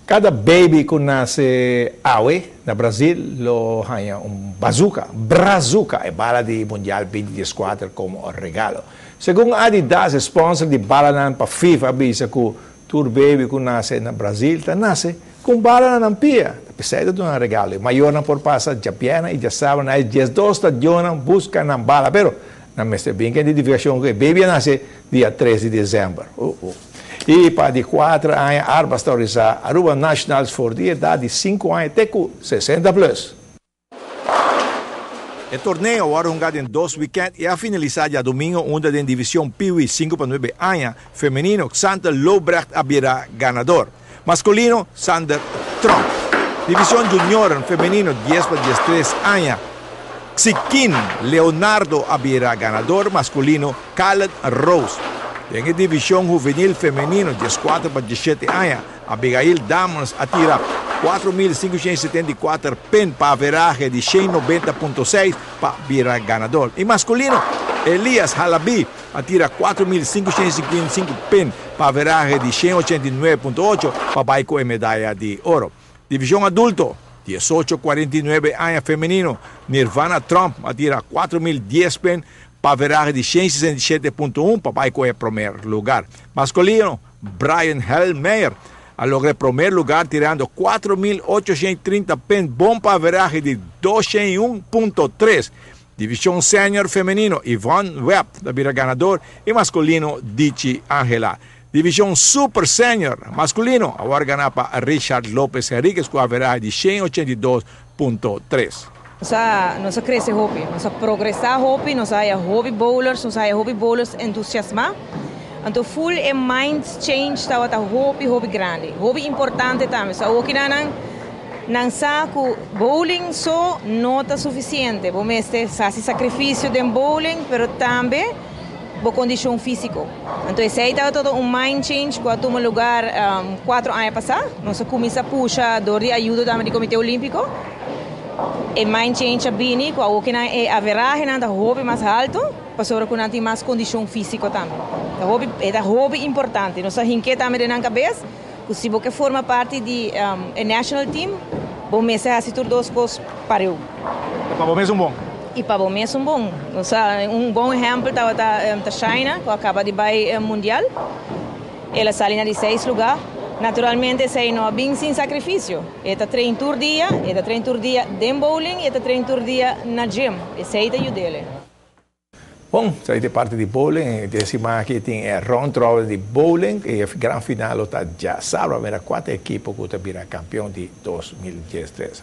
Cada baby cu nace awe na Brasil lo haya un bazooka, brazuca, e bala di Mundial 2014 como regalo. Segun Adidas, sponsor di balanan pa FIFA, bisa cu tur baby cu nace na Brasil ta nace cu bala na pia. Pesey ta un regalo. Mayornan por pasa diabierna y diasabra na 12 stadionnan busca nan bala, pero nan mester bin cu identificacion cu baby nace dia 3 di december. Oh. Y pa di 4 aña, Arba ta organisa Aruba Nationals for di edad di 5 aña te 60 plus. E torneo a wordo hunga den dos weekend y a finalisa diadomingo, unda den division Piwi 5 pa 9 aña femenino, Xander Lobrecht a bira ganador. Masculino, Sander Trump. Division Junior femenino 10 pa 13 aña, Xiquin Leonardo a bira ganador, masculino, Khaled Rose. Den division juvenil femenino 14 pa 17 aña, Abigail Damons a tira 4.574 pin pa average di 190.6 pa bira ganador. Y masculino, Elias Halabi a tira 4.555 pin pa average di 189.8 pa bay cu medaya di oro. Division adulto, 18-49 aña femenino, Nirvana Trump a tira 4.010 pin pa average di 167.1 pa bay cu prome lugar. Masculino, Brian Hellmeyer a logra prome lugar tirando 4.830 pin, bon pa average di 201.3. Division Senior femenino, Yvonne Webb a bira ganador y masculino, Dichi Angela. Division Super Senior masculino, awor a gana pa Richard Lopez Henriquez cu average di 182.3. Nos a crece hopi, nos a progresa hopi, nos a hopi bowlers, nos a hopi bowlers entusiasma. Anto full e mind change tabata hopi hopi grandi, hopi importante tambe. So aki nan sa cu bowling so no ta suficiente. Bo mester haci sacrificio den bowling, pero tambe bo condicion fisico. Anto esey tabata un mind change cu a tuma lugar 4 aña pasa. Nos a cuminsa pusha door di ayudo di Comite Olimpico. E mind change a bini, cu awor nan e average nan ta hopi mas halto, pasobra cu nan tin mas condicion fisico tambe. Ta hopi importante. Nos a hinca tambe den cabes, cu si bo forma parti di e national team, bo mester haci tur dos cos pareu. Pa bo mes bon. Y pa bo mes bon. Osea, un bon ehempel tabata China, cu a caba di bay mundial. El a sali na di 6 lugar. Naturalmente, esey no a bin sin sacrificio. E ta train tur dia, e ta train tur dia den bowling, e ta train tur dia na gym. Esey ta yud'e. Bon, esey ta parti di bowling, e siman aki tin e round robin di bowling y e gran final ta diasabra, mira cuatro ekipo cu ta bira campeon di 2013.